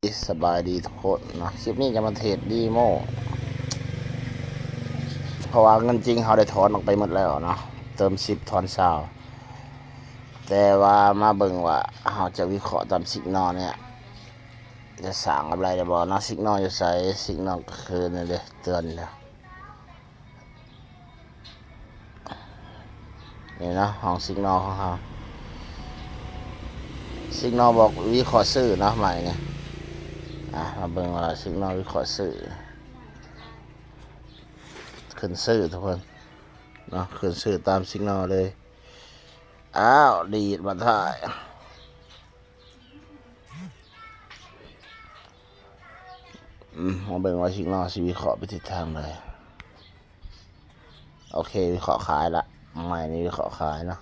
ສະບາຍດີທຸກຄົນເນາະ, ຄລິບນີ້ຈະມາເທຣດດີໂມ ເພາະວ່າເງິນຈິງເຮົາໄດ້ຖອນອອກໄປໝົດແລ້ວເນາະ, ເຕີມສິບ ຖອນຊາວ. ແຕ່ວ່າມາເບິ່ງວ່າເຮົາຈະວິເຄາະຕາມ Signal ນີ້ ຈະສ້າງກຳໄລໄດ້ບໍ່ເນາະ. Signal ຢູ່ໃສ? Signal ກໍຄືນີ້ເດ້ ເຕືອນເດ້. ນີ້ເນາະ ຫ້ອງ Signal ຂອງເຮົາ. Signal ບອກວິເຄາະຊື້ເນາະ ໃໝ່ນີ້. ອ່າ ມາເບິ່ງວ່າ Signal ວິເຄາະຊື້ ຂຶ້ນຊື້ທຸກຄົນເນາະ, ຂຶ້ນຊື້ຕາມ Signal ເລີຍ. ອ້າວ ດີດມາທ້າຍ. ອືມ ມາເບິ່ງວ່າ Signal ຊິວິເຄາະໄປທິດທາງໃດ. ໂອເຄ ວິເຄາະຂາຍລະ, ໃໝ່ນີ້ວິເຄາະຂາຍເນາະ,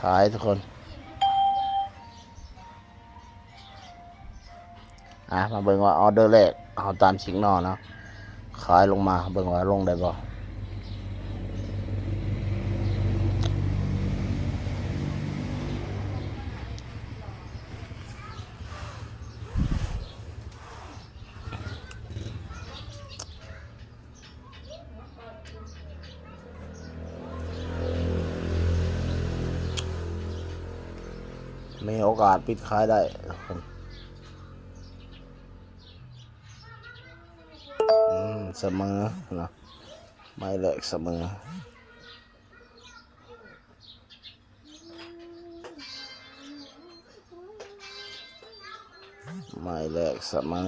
ຂາຍທຸກຄົນ. ອ່າ ມາເບິ່ງວ່າອໍເດີແລກເຮົາຕາມ Signal ເນາະ, ຂາຍລົງມາ ເບິ່ງວ່າລົງໄດ້ບໍ່. ມີໂອກາດປິດຂາຍໄດ້. ອືມ ສະເໝີເນາະ, ໄມ້ແລກສະເໝີ. ໄມ້ແລກສະເໝີ.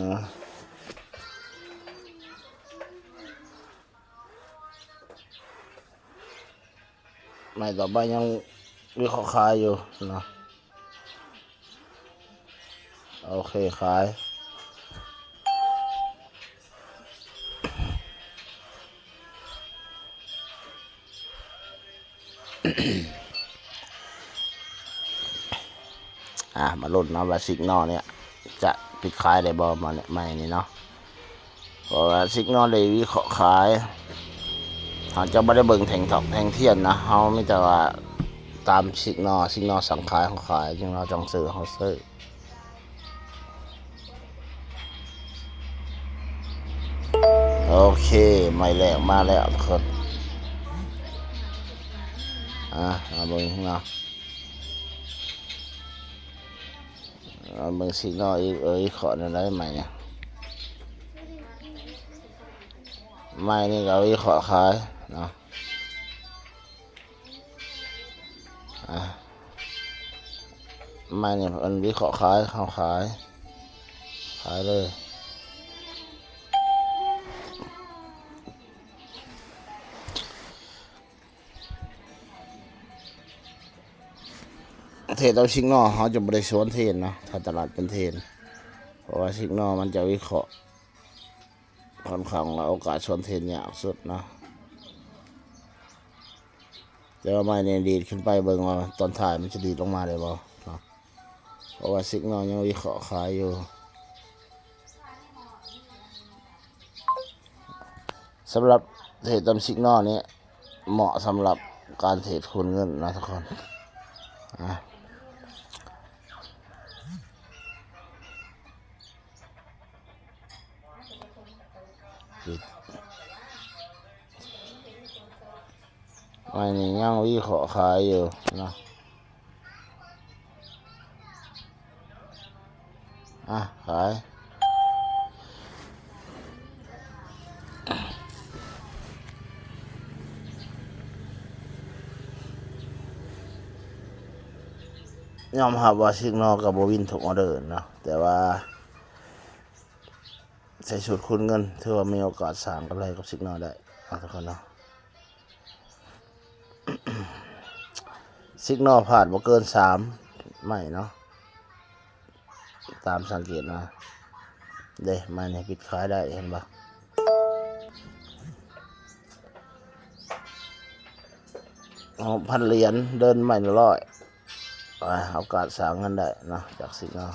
ໄມ້ຕໍ່ໄປຍັງວິເຄາະຂາຍຢູ່ເນາະ. ໂອເຄ ຂາຍ. ອ່າ ມາລຸ້ນເນາະວ່າ Signal ເນຍຈະປິດຂາຍໄດ້ບໍ່ ມາ ໃໝ່ນີ້ເນາະ, ເພາະວ່າ Signal ໄດ້ວິເຄາະຂາຍ. ເຮົາຈະບໍ່ໄດ້ເບິ່ງແທ່ງທອກແທ່ງທຽນນະ, ເຮົາມີແຕ່ວ່າຕາມ Signal, Signal ສັ່ງຂາຍ ເຮົາຂາຍ, Signal ສັ່ງຊື້ ເຮົາຊື້. ໂອເຄ ໄມ້ແລກມາແລ້ວທຸກຄົນ. ອ່າ ມາເບິ່ງເນາະ, ມາເບິ່ງ Signal ອີກ. ເອີ ວິເຄາະແນວໃດໄມ້ນີ້? ໄມ້ນີ້ກໍວິເຄາະຂາຍເນາະ. ອ່າ ໄມ້ນີ້ເພິ່ນວິເຄາະຂາຍ, ເຮົາຂາຍ, ຂາຍເລີຍ. ເທຣດເອົາ Signal ເຮົາຈະບໍ່ໄດ້ສວນເທຣນເນາະ, ຖ້າຕະຫຼາດເປັນເທຣນ, ເພາະວ່າ Signal ມັນຈະວິເຄາະ ຂ້ອນຂ້າງວ່າໂອກາດສວນເທຣນຍາກສຸດເນາະ. ແຕ່ວ່າໄມ້ນີ້ດີດຂຶ້ນໄປ ເບິ່ງວ່າຕອນທ້າຍມັນຈະດີດລົງມາໄດ້ບໍ່ເນາະ, ເພາະວ່າ Signal ຍັງວິເຄາະຂາຍຢູ່. ສຳລັບເທຣດຕາມ Signal ນີ້ເໝາະສຳລັບການເທຣດຄູນເງິນນະທຸກຄົນ. ອ່າ ໄມ້ນີ້ຍັງວິເຄາະຂາຍຢູ່ເນາະ. ອ່ະ ຂາຍ. ຍອມຮັບວ່າ Signal ກໍບໍ່ວິນທຸກອອເດີເນາະ, ແຕ່ວ່າໃສ່ສູດຄູນເງິນ ຖືວ່າມີໂອກາດສ້າງກຳໄລກັບ Signal ໄດ້ເນາະ ທຸກຄົນເນາະ. Signal ພາດບໍ່ເກີນສາມໄມ້ເນາະ ຕາມສັງເກດມາເດ້. ໄມ້ນີ້ປິດຂາຍໄດ້ ເຫັນບໍ່? ຫົກພັນຫຼຽນ ເດີນໄມ້ລະຮ້ອຍ. ອ່າ ໂອກາດສ້າງເງິນໄດ້ເນາະ ຈາກ Signal.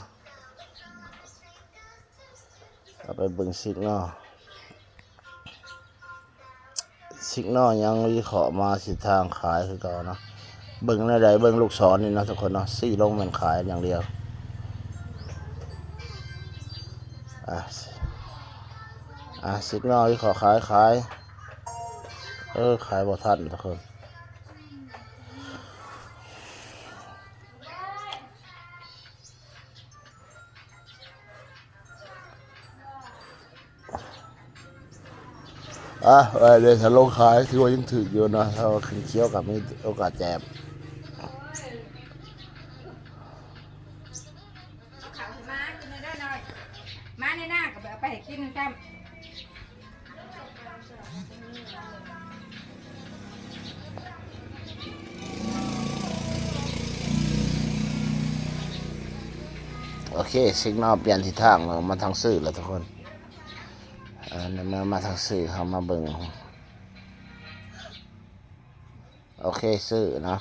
ເອົາໄປເບິ່ງ Signal. ຊິກນໍຍັງວິເຄາະມາທິດທາງຂາຍຄືເກົ່າເນາະ. ເບິ່ງແນວໃດ ເບິ່ງລູກສອນນີ້ເນາະທຸກຄົນເນາະ, ຊີ້ລົງແມ່ນຂາຍຢ່າງດຽວ. ອ່າ ອ່າ ຊິກນໍວິເຄາະຂາຍ ຂາຍ ເອີ ຂາຍບໍ່ທັນທຸກຄົນ. ອ່ະ ໄວ້ເລີຍ ຖ້າລົງຂາຍຖືວ່າຍັງຖືກຢູ່ເນາະ, ຖ້າວ່າຂຶ້ນຂຽວກໍມີໂອກາດແຈມ. ເອົາເຂົ້າໃຫ້ໝາກິນແດ່ເດີນ້ອຍ, ໝາໃນນາກໍບໍ່ເອົາໄປໃຫ້ກິນຊ້ຳ. ໂອເຄ ຊິກນໍປ່ຽນທິດທາງ ມາທາງຊື້ແລ້ວທຸກຄົນ. ເອີ ມາ ມາທາງຊື້ ເຮົາມາເບິ່ງ. ໂອເຄ ຊື້ເນາະ,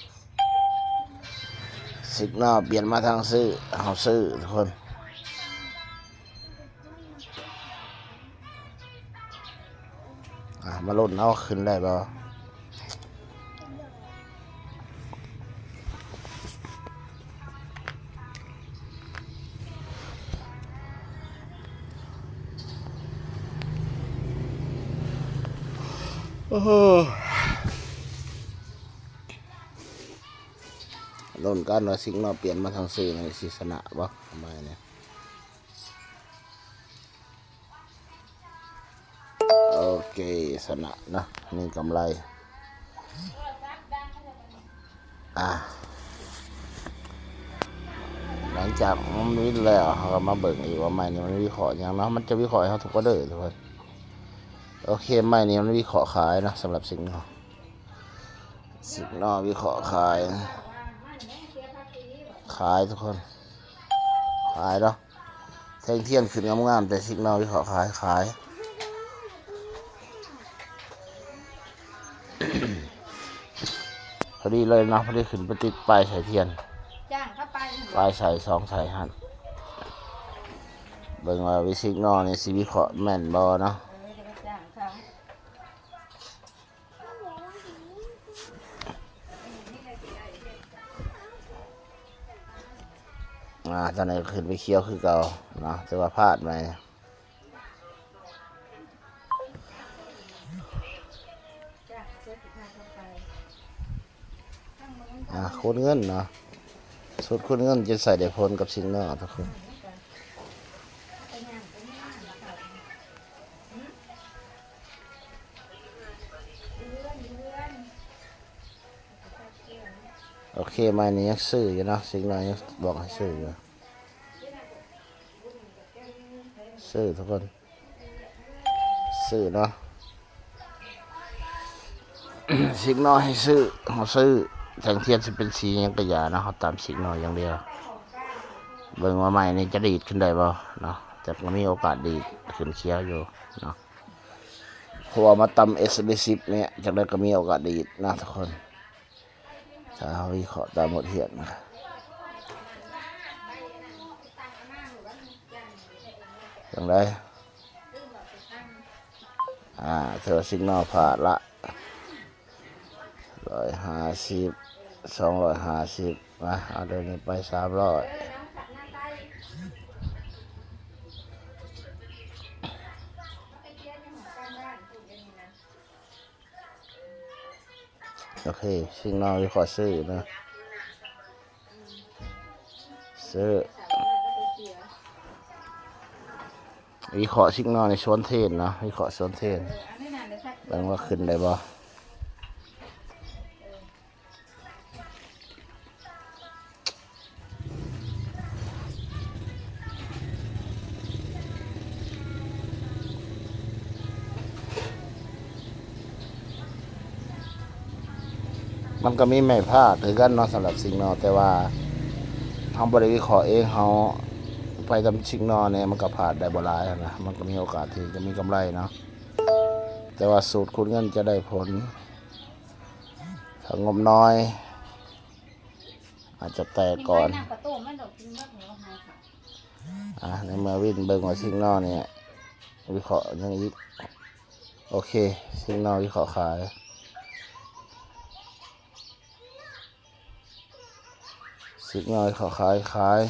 ຊິກນໍປ່ຽນມາທາງຊື້ ເຮົາຊື້ທຸກຄົນ. ອ່ະ ມາລຸ້ນເອົາ ຂຶ້ນໄດ້ບໍ່? ໂອ້ໂຫ ລຸ້ນກັນວ່າຊິກນໍປ່ຽນມາທາງຊື້ນີ້ຊິຊະນະບໍ່ ປະມານນີ້. ໂອເຄ ຊະນະເນາະ ມີກຳໄລ. ອ່າ ຫຼັງຈາກມັນວິນແລ້ວ ເຮົາກໍມາເບິ່ງອີກວ່າໄມ້ນີ້ມັນວິເຄາະຫຍັງເນາະ, ມັນຈະວິເຄາະໃຫ້ເຮົາທຸກອໍເດີທຸກຄົນ. ໂອເຄ ໄມ້ນີ້ມັນວິເຄາະຂາຍເນາະ ສຳລັບຊິກນໍ ຊິກນໍວິເຄາະຂາຍ ຂາຍທຸກຄົນ ຂາຍເນາະ. ແທ່ງທຽນຂຶ້ນງາມໆ ແຕ່ຊິກນໍວິເຄາະຂາຍ ຂາຍ. ພໍດີເລີຍເນາະ, ພໍດີຂຶ້ນໄປຕິດປ້າຍສາຍທຽນ ຈ້າງເຂົາໄປ ປ້າຍສາຍສອງສາຍຫັ້ນ. ເບິ່ງວ່າວິຊິກນໍນີ້ຊິວິເຄາະແມ່ນບໍ່ເນາະ. ເອີ ຈະໄປຈ້າງເຂົາ. ອ່າ ຕອນນີ້ກໍຂຶ້ນໄປຂຽວຄືເກົ່າເນາະ, ແຕ່ວ່າພາດໄໝ? ອ່າ ຄູນເງິນເນາະ, ສູດຄູນເງິນຈະໃຊ້ໄດ້ຜົນກັບຊິກນໍທຸກຄົນ. ໂອເຄ ໄມ້ນີ້ຍັງຊື້ຢູ່ເນາະ, ຊິກນໍຍັງບອກໃຫ້ຊື້ຢູ່. ຊື້ທຸກຄົນ ຊື້ເນາະ, ຊິກນໍໃຫ້ຊື້ ເຮົາຊື້. ແທ່ງທຽນຊິເປັນສີຫຍັງກະຢ່າເນາະ, ເຮົາຕາມຊິກນໍຢ່າງດຽວ. ເບິ່ງວ່າໄມ້ນີ້ຈະດີດຂຶ້ນໄດ້ບໍ່ເນາະ, ແຕ່ກໍມີໂອກາດດີດຂຶ້ນຂຽວຢູ່ເນາະ. ເພາະວ່າມາຕຳເອັສບີສິບນີ້ ຈັ່ງໃດກໍມີໂອກາດດີດນະທຸກຄົນ, ຖ້າເຮົາວິເຄາະຕາມບົດຮຽນນະ. ຈັ່ງໃດ? ອ່າ ຖືວ່າຊິກນໍພາດລະ ຮ້ອຍຫ້າສິບ ສອງຮ້ອຍຫ້າສິບ. ມາ ເອົາເດີນີ້ໄປສາມຮ້ອຍ. ໂອເຄ ຊິກນໍວິເຄາະຊື້ນະ ຊື້. ວິເຄາະຊິກນໍໃນສວນເທຣນເນາະ, ວິເຄາະສວນເທຣນ ເບິ່ງວ່າຂຶ້ນໄດ້ບໍ່. ມັນກໍມີໄມ້ພາດຄືກັນເນາະ ສຳລັບຊິກນໍ, ແຕ່ວ່າເຮົາບໍ່ໄດ້ວິເຄາະເອງ, ເຮົາໄປຕາມຊິກນໍນີ້ ມັນກໍພາດໄດ້ບໍ່ຫຼາຍຫັ້ນນະ, ມັນກໍມີໂອກາດທີ່ຈະມີກຳໄລເນາະ. ແຕ່ວ່າສູດຄູນເງິນຈະໄດ້ຜົນ ຖ້າງົບນ້ອຍ ອາດຈະແຕກກ່ອນ. ອ່າ ໃນເມື່ອວິນເບິ່ງວ່າຊິກນໍນີ້ວິເຄາະຫຍັງອີກ. ໂອເຄ ຊິກນໍວິເຄາະຂາຍ. ເດັກນ້ອຍເຂົາຂາຍ ຂາຍ.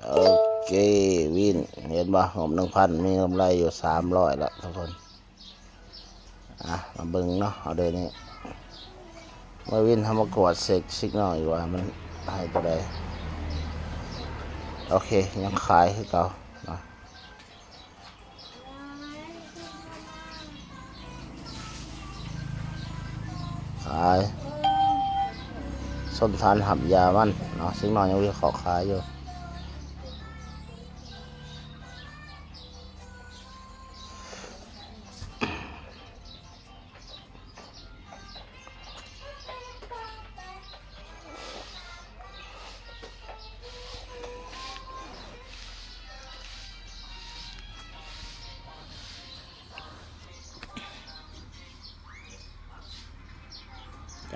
ໂອເຄ ວິນ ເຫັນບໍ່? ງົບໜຶ່ງພັນ ມີກຳໄລຢູ່ສາມຮ້ອຍລະທຸກຄົນ. ອ່ະ ມາເບິ່ງເນາະ ອອເດີນີ້ ມາວິນ ເຮົາມາກວດເຊັກຊິກນອລຢູ່ວ່າມັນໃຫ້ຕົວໃດ. ໂອເຄ ຍັງຂາຍຄືເກົ່າເນາະ. ຂາຍ ຊົນຖານຮັບຢາມັນເນາະ. ຊິກນອລຍັງວິເຄາະຂາຍຢູ່.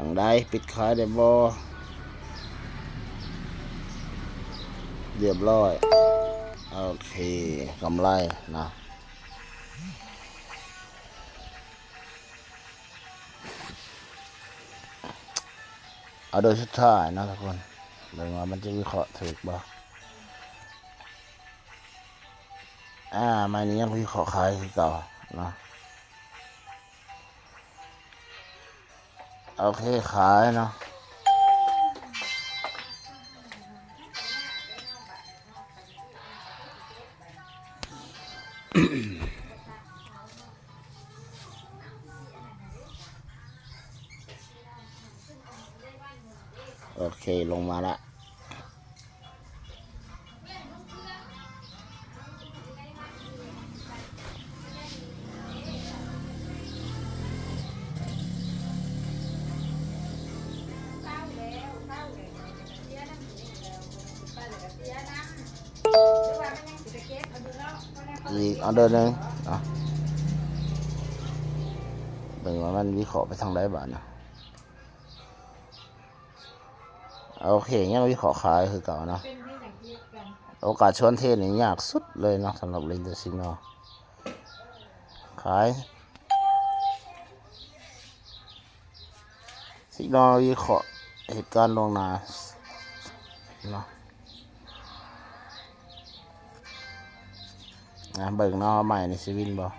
ຈັ່ງໃດ ປິດຂາຍໄດ້ບໍ່? ຮຽບຮ້ອຍ ໂອເຄ ກຳໄລນະ. ອອເດີສຸດທ້າຍເນາະທຸກຄົນ ເບິ່ງວ່າມັນຈະວິເຄາະຖືກບໍ່. ອ່າ ໄມ້ນີ້ຍັງວິເຄາະຂາຍຄືເກົ່າເນາະ. ໂອເຄ ຂາຍເນາະ. ໂອເຄ ລົງມາລະ. ອີກອອເດີໜຶ່ງ ອ່ະ ເບິ່ງວ່າມັນວິເຄາະໄປທາງໃດບາດນະ. ໂອເຄ ຍັງວິເຄາະຂາຍຄືເກົ່າເນາະ. ໂອກາດຊວນເທຣດນີ້ຍາກສຸດເລີຍເນາະ ສຳລັບເລນເດີຊິກນອລ ຂາຍ. ຊິກນອລວິເຄາະເຫດການລ່ວງໜ້າເນາະ. ອ່ະ ເບິ່ງເນາະ ໄມ້ນີ້ຊິວິນບໍ່.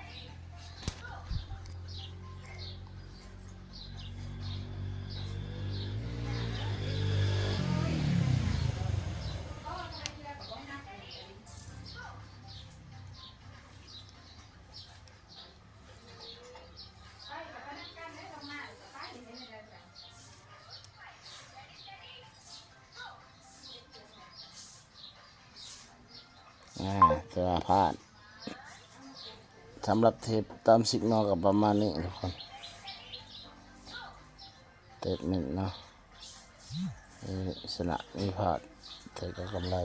ອ່າ ຖືວ່າພາດ. ສຳລັບເທຣດຕາມຊິກນອລກໍປະມານນີ້ທຸກຄົນ. ເຕດເມັນເນາະ ມີຊະນະ ມີພາດ ແຕ່ກໍກຳໄລ.